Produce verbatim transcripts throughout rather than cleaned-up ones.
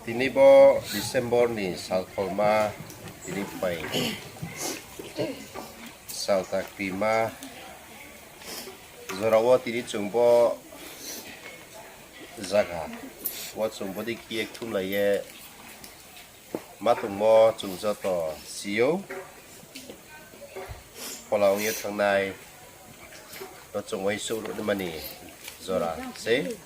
Tini bo December ni salkholma, tini phai sal ta krima, jora wo tini chung bo zaga wo chung bodei khe ye kthumlai ye ma tongmo chung joto si ou. Phola ong ye thanngnai no chung uaingsouh ruh naima ni jora sei.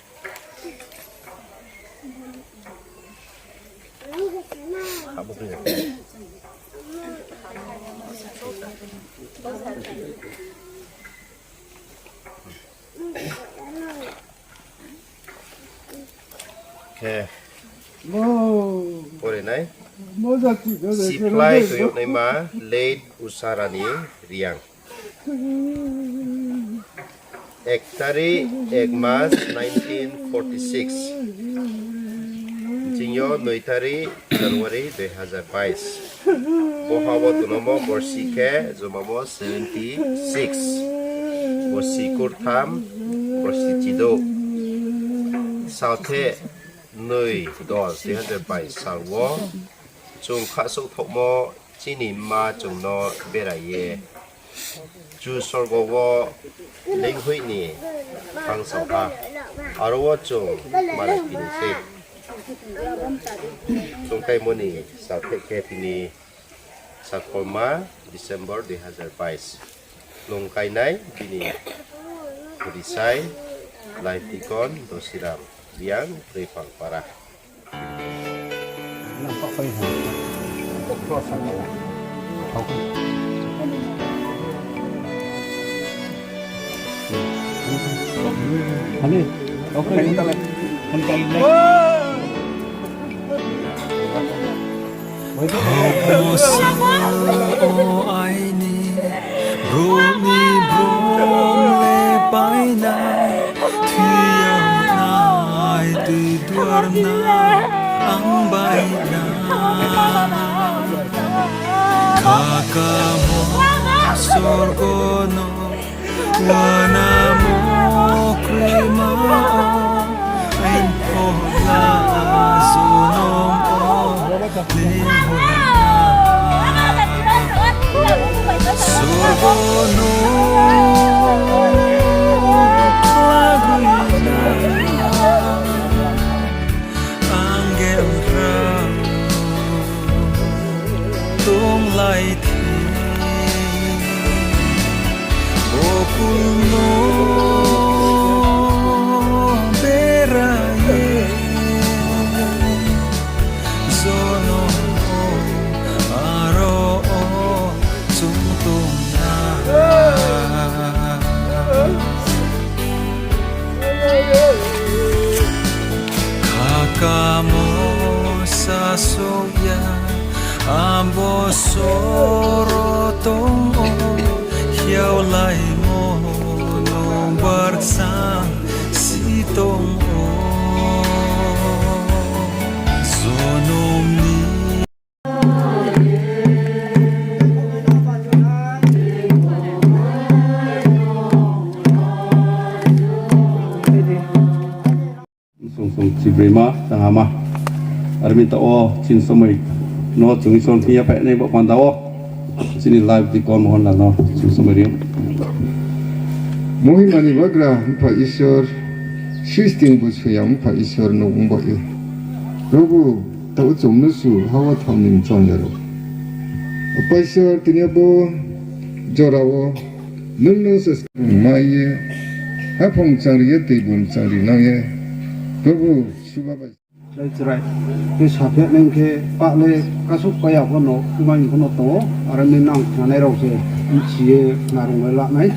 Khe pore nai. Siphlai khe yagnaima late Usha Rani Reang. Ek tarik, ek mas, nineteen forty six. Ching yo noi tarik January dui hazar bais. Bo ha wo tongnamo borsi khe jomamo seventy six. Borsi kurtham, borsi chidouh. Salthe noi dos dui hazar bais sal wo chung khasouh thaohmo chini mma chung no berai ye chu sorgo wo leinghoih ni thanngsao ha. Aro wo chung malai phi ni sei. Chung kaimo ni salthe khe tini salkholma December dui hazar bais. Lung kainai bini budisai Laitikon Dosiram, Reang Reipang para. Thaomo sa o aini, brouh ni brom le painai, thoi yag nai, tui duar nai, ang bai nai. Khakamo sorgo no, wanamo kroima o, aini phola jonom o, sorgo no khlagri na. Angel rao tonglai thing, bokul no Kamo sasouh ya, abo soro tong o, hiaolaimo nung barsa si tong o. Jonom ni Song song chibroima tang hama. Armi ta o chin somoi no chung Isor thing ya phainai bo panda o. Chini live deacon Mohanlal no chin somoi ri. Mohima ni bagra Mpha Isor, sisting bo soyang Mpha Isor no ongba ye. Probu, ta o chung no su hawa thang ni mchang ya rao. Apa Isor, tini bo jora o Nung no se mai ye, haphung changri ye, teibo changri nang ye, Probu, suba bai. Chrai chrai, tei saphi nai khe, pah le, kasuh paya pho no, mai pho no tong o, aro ni nang khnanai rao se, bchi ye, khnarung le lanai.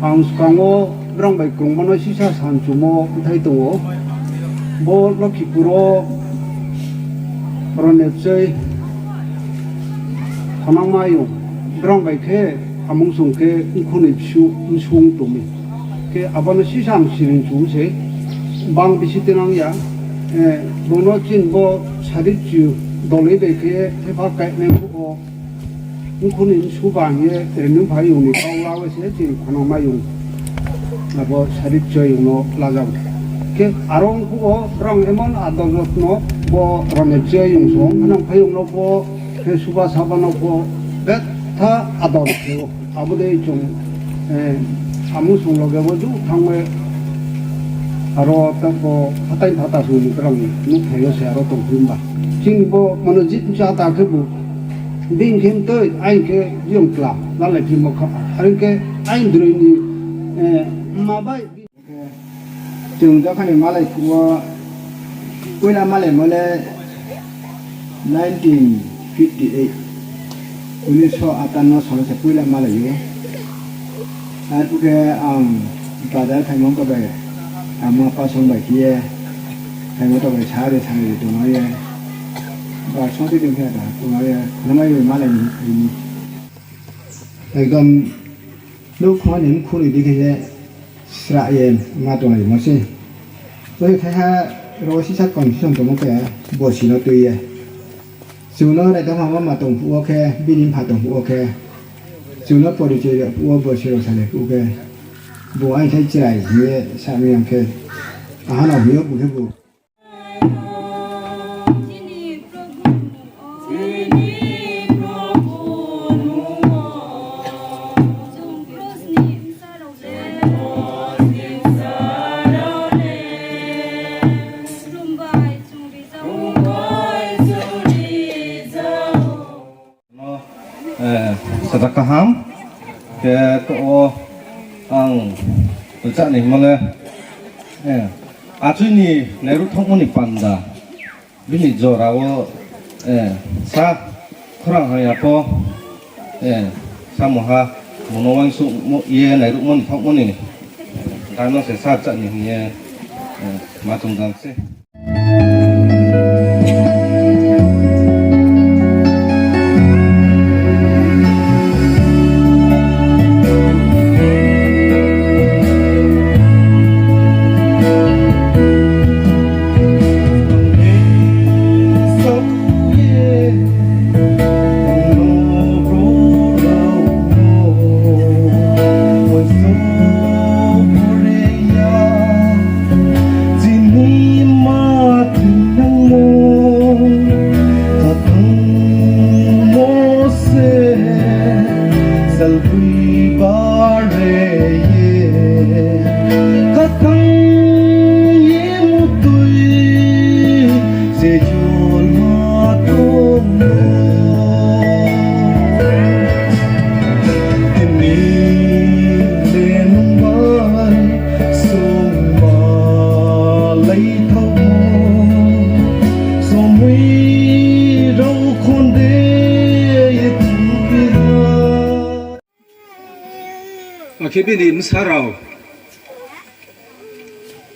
Ang skang wo, brang bai krungma no sisa sanchumo bthai tong o. Bo Lokhipur wo, Ronepchai, Khonangmayung, brang bai khe amung sung khe mkhunoi bsu msung tong mi. Khe abo no sisa ang siring chung se, bang bisi tinang ya, eh, bung no chini bo sadi chu doloi bai khe thepha kainai phuh wo, mkhunoi msu ba hing ye, Renungpha yung ni kau la wo se chini Khonangmayung, abo sadi choyung no lajao. Khe aro ongphuh wo brang emon ador jotno bo Ronepchai yung song, Khonangpha yung no bo, khe suba saba no pho betha ador khe o. Abo dei chung, eh, amung sung loge wo ju thanng ye aro ta pho hathái phatha sung ni brang nuhthai yo se aro tongphi ba. Chini bo mano jit mcha ta khebu, bini khe mtoi, aini khe yong kla, lalai phi mo kha. Are khe aini droi ni, eh, ma bai. Chung jokhon ni malai phuh wo, poila malaimo le nineteen fifty eight, উনিশশো আটান্ন sal se poila malai ou. Arphuh khe ang bazar phaimo to bai, ang ma pa song bai khe ye, phaimo to bai sa de sa de tongnai ye, bar song tei tong khe da tongnai ye, namai bai malai ni, ekdom nouhkhong ni mkhunoi dei khe ye srah ye ma tonglaimo se. Bo thaiha ro sisa condition tongmo khe borsi no tui ye. Chung no naithaoma ma tong phuh wo khe, bini mpha tong phuh wo khe, chung no porichoi rao phuh wo, borsi rao salai phuh wo khe, bung aini thai chrai hing ye sa mi ang khe, aha no hing yo bung khe bu. No, eh, sada kaham, khe to o ang rchah ni hingmo le, eh, achoi ni nairuh thaohmo ni panda, bini jora wo, eh, sa khorang hamya pho, eh, samo ha, bung no uaingsouhmo ye nairuhmo ni thaohmo ni, dano se sa rchah ni hing ye, eh, ma tong dang se. Akhe bini bsa rao,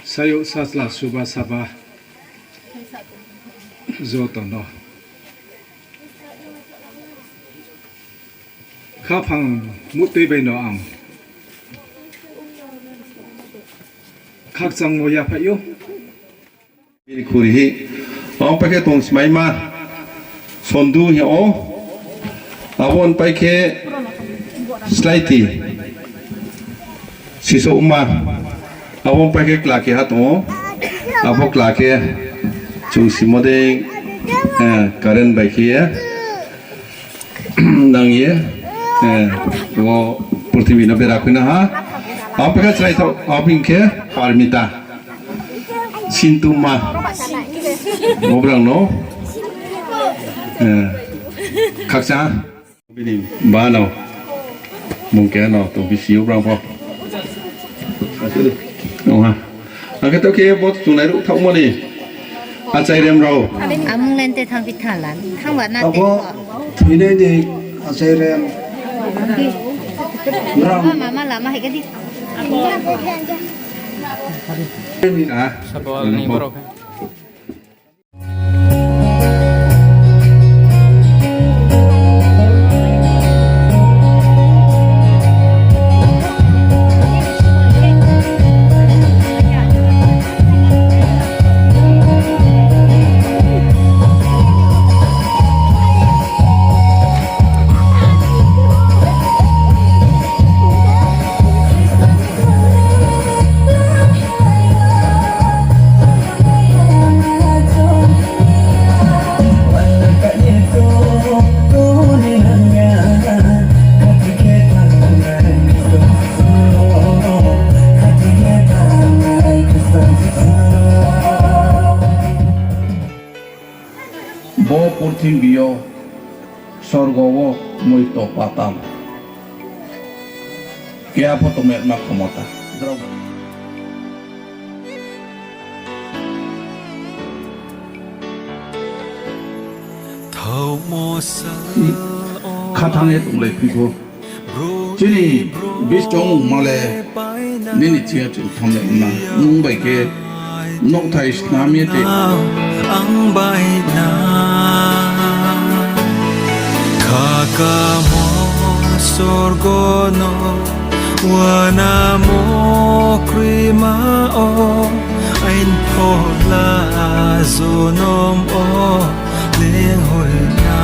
sayouh sachla suba saba, Joto no khaphang muhtui bai no ang khakchangmo yaphaih ou. Bini khuri hi, ang pai khe tong smaima, Sondu hing ou, abo ni pai khe Slaiti, Sisouhma, abo ni pai khe kla keha tong ou, abo kla khe chung simo dei, eh, current bai khe ye nang ye, eh, o purthimbi no bera khuina ha. Abo khe chraithaoh, abo hing khe Parmita, Sintumma, obrang no, eh, khakchang ha. Bini ba no, mung keha no tong bisi obrang pho. Ong ha. Ang khe to khe bo chungnai ruh thaohmo ni achai rem rao. Amung lente thang pitha la, thang ba na te. Abo thoinai ni achai rem rao. Mama lama hai ka di. Ah. Sabo alni borok. Bo purthimbi yo, sorgo wo, muito, patal, keha pho tongma khomota. Khathang ye tonglai phi pho. Chini bisongma le nini thing yo chung thanng nai na. Nung bai khe nouhthai snam ye te. Ang bai na khakamo sorgo no, uanamo kroima wo, ain phola jonom wo lenghoina.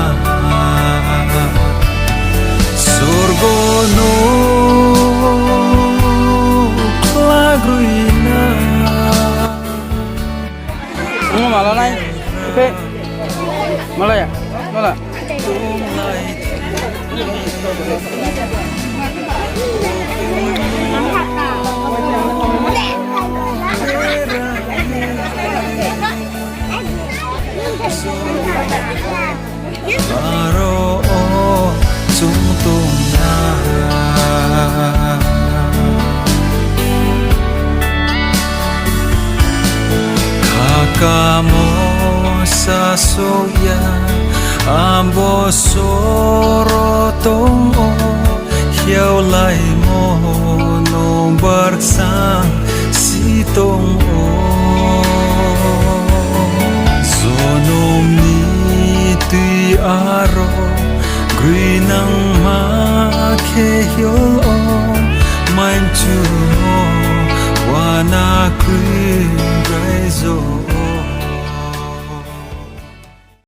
Sorgo no khlagroina. Ang mala nai. Oke. Mala ya? Mala. Aro wo chung tong na. Khakamo sasouh ya, abo soro tong ou, hiaolaimo nung barkchang si tong ou. Jonom ni tui aro, groinangma khe hiol ou, mainchumo uana kroi